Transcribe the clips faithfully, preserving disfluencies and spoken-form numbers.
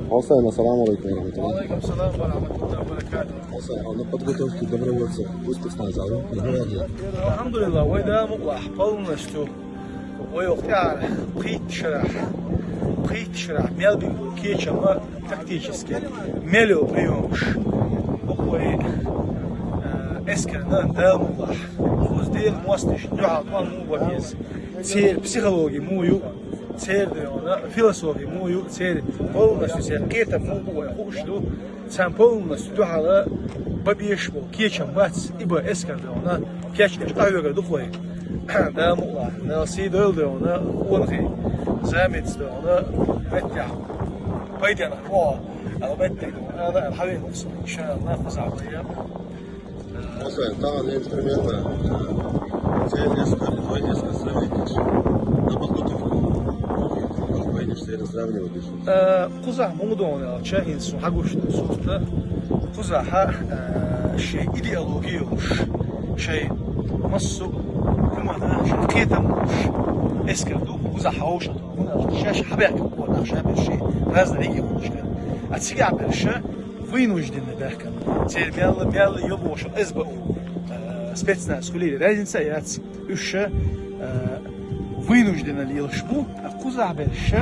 Хьусайн, ассаламу Ӏалайкум ва рахьматуллахӀ. Ва Ӏалайкум салам ва рахьматуллахӀи ва баракатухӀ. Хьусайн, а на подготовке добровольцев успешно зал? Алхьамдулиллахь, вай Дала мукъалахь полностью вай оаха тӀехьара пхийтта шера, пхийтта шера мел бе бола кечам а тактически, мел йола приёмаш, укх вай, э, эскарна Дала мукъалахь, оз дена моастагӀашта духьал тӀом муха бе беза, церан психологи муха ю, церан, да хьона, философи муха ю, церан полностью церан кхетам муха ба вай хууш ду, царна полностью духьала бе безаш бола кечам бац, из ба эскар, да хьона, кечдеш къахьегар ду-кх вай. Дала мукъалахь, Дала сий дойла, да хьона, къонахий, замец, да хьона, меттехь пайденах мо, ала меттехь, да хьона, ала хьавена укхаза, иншааллахӀ, кхузахь вай. Масала, тахан инструмента, э, церан эскар, вай эскар сравнить деш. На подготовку. Вай эскар сравнивать деш. Э, кхузахь муха да хьона аьлча, хӀинца сона хьагуш дола сурт, кхузахь, э, шоай идеологи йолаш, шоай массо а хӀуманна шоай кхетам болаш эскар ду, кхузахь хьовш а ду. ХӀана аьлча шоаш хьабаьхкаб-кх нах, шоаш берш, разный регионашкара. А цигахь берш вынужденно баьхкаб. Церан мел, мел йолаш СБУ, э, спецназ хуьлийла, разница яц. Уж, э, вынужденно лелаш ба, а кхузахь берш,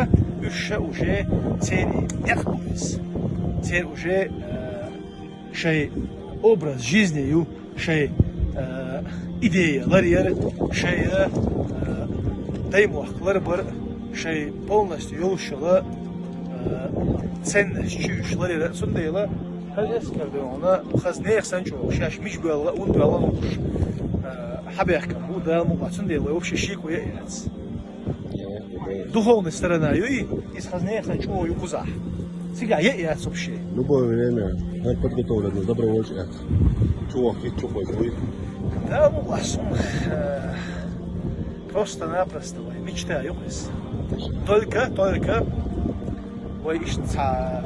уж уже церан никъ ба уж. Церан уже, э, шоай образ жизни ю, шоай, э, идея ларъяр, шоай, э, даймохк ларбар, шоай полностью йолаш йола, э, ценность чу уж ларъяр. Цундела хаза эскар, да хьона, хаза нехан санна чӀоагӀа, шоаш мича боалла, унта боалла лувш, э, хьабаьхкаб-кх, Дала мукъалахь, цундела вай вообще шеко яь яц. Духовная сторона юй, из хаза нехан санна чӀоагӀа ю кхузахь. Цигахь яь яц вообще. Любое время, хӀара подготовленный добровольцаш яц. Чу вахийта, чу хоза вуй. Дала мукъалахь, сона, э, просто-напросто вай мечта ю-кх из. Только, только вай иштта цхьа,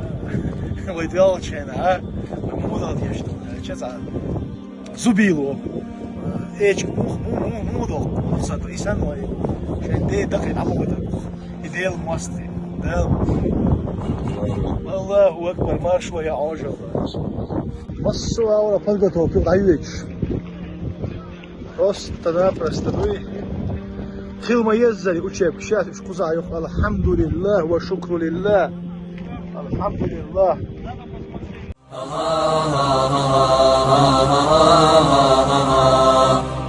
вай доаллача хана, а, вай муха дала дезаш да аьлча, цхьа зубило. Эчиг мух-, му-, му-, му доккху, са ду, и санна вай шоай ден дакъий дӀабохуьйтар-кх. И Даьла моастагӀий, Дала. Аллаху акбар, марша вай, я Ӏожалла. Массо а вара подготовка дӀайойташ. Просто-напросто дуй. Хила ма еззара учебка шаьш уж кхузахь йоах. АлхьамдулиллахӀ ва шукру лиллахӀ. АлхьамдулиллахӀ.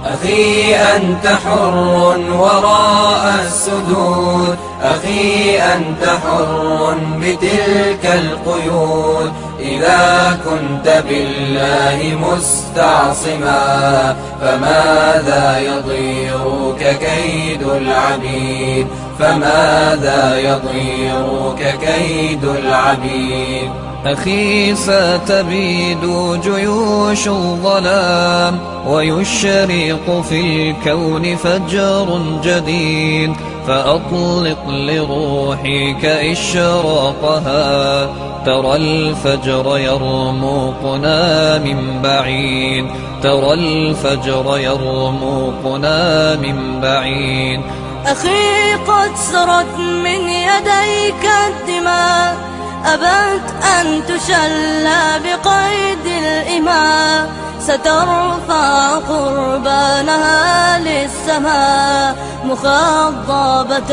أخي أنت حر وراء السدود، أخي أنت حر بتلك القيود، إذا كنت بالله مستعصما، فماذا يضيرك كيد العبيد؟ فماذا يضيرك كيد العبيد؟ أخي، ستبيد جيوش الظلام، ويشرق في الكون فجر جديد، فأطلق لروحك إشراقها، ترى الفجر يرمقنا من بعيد، ترى الفجر يرمقنا من بعيد. أخي، قد سرت من يديك الدماء، أبت أن تشلى بقيد الإماء، سترفع قربانها للسماء، مخضبة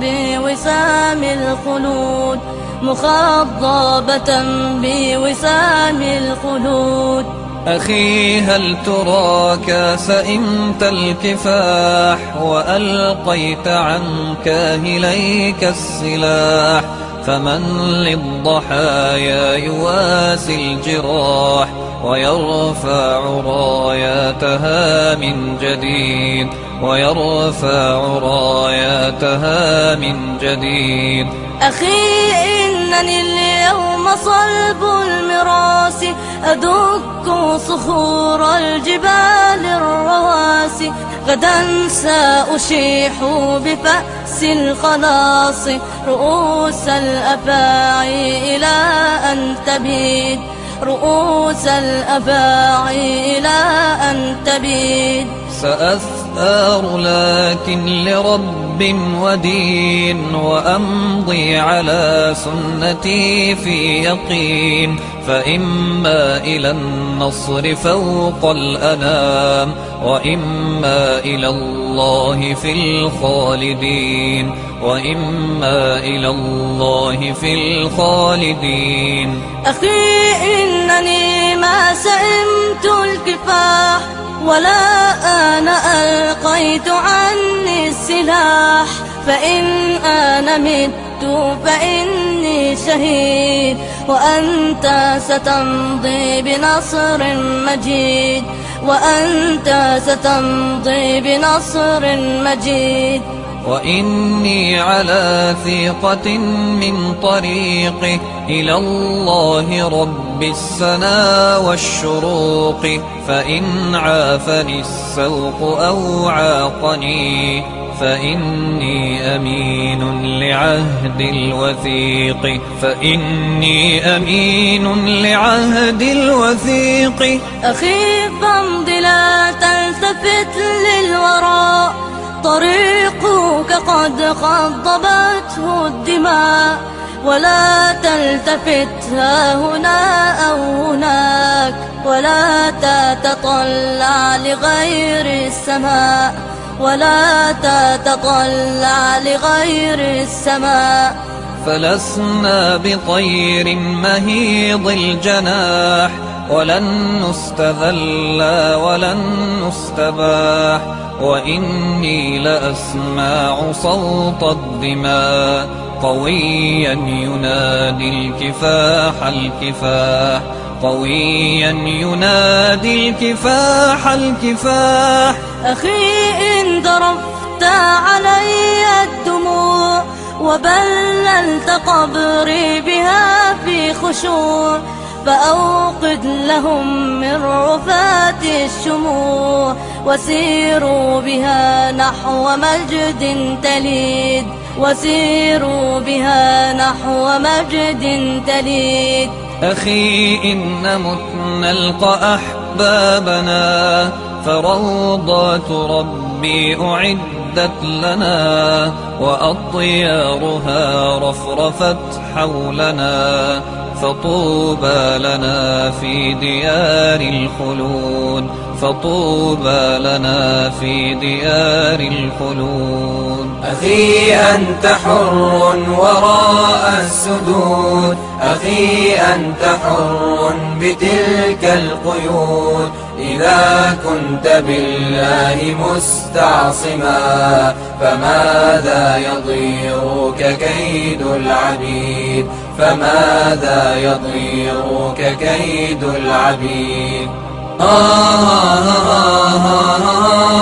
بوسام الخلود، مخضبة بوسام الخلود. أخي، هل تراك سئمت الكفاح، وألقيت عن كاهليك السلاح؟ فمن للضحايا يواسي الجراح، ويرفع راياتها من جديد، ويرفع راياتها من جديد. أخي، إنني اليوم صلب المراس، أدك صخور الجبال الرواسي، غدا سأشيح بفأس الخلاص، رؤوس الأفاعي إلى أن تبيد، رؤوس الأفاعي إلى أن تبيد. سأثبت أرجو لكن لرب ودين، وأمضي على سنتي في يقين، فإما إلى النصر فوق الأنام، وإما إلى الله في الخالدين، وإما إلى الله في الخالدين. أخي، إنني ما سئمت الكفاح، ولا أنا ألقيت عني السلاح، فإن أنا مت فإني شهيد، وأنت ستمضي بنصر مجيد، وأنت ستمضي بنصر مجيد. وإني على ثقة من طريقي إلى الله رب السنا والشروق، فإن عافاني السوق أو عاقني، فإني أمين لعهد الوثيق، فإني أمين لعهد الوثيق. أخي، فامض لا تلتفت للوراء، طريقك قد خضبته الدماء، ولا تلتفت ها هنا أو هناك، ولا تتطلع لغير السماء، ولا تتطلع لغير السماء. فلسنا بطير مهيض الجناح، ولن نستذل ولن نستباح، وإني لأسمع صوت الدماء، قويا ينادي الكفاح الكفاح، قويا ينادي الكفاح الكفاح. أخي، إن ذرفت علي الدموع، وبللت قبري بها في خشوع، فأوقد لهم من رفات الشموع، وسيروا بها نحو مجد تليد، وسيروا بها نحو مجد تليد. أخي، إن متنا نلقى أحبابنا، فروضات ربي أعدت لنا، وأطيارها رفرفت حولنا، فطوبى لنا في ديار الخلود، فطوبى لنا في ديار الخلود. أخي، أنت حر وراء السدود، أخي، أنت حر بتلك القيود، إذا كنت بالله مستعصما، فماذا يضيرك كيد العبيد؟ فماذا يضيرك كيد العبيد؟ آه، آه، آه، آه، آه.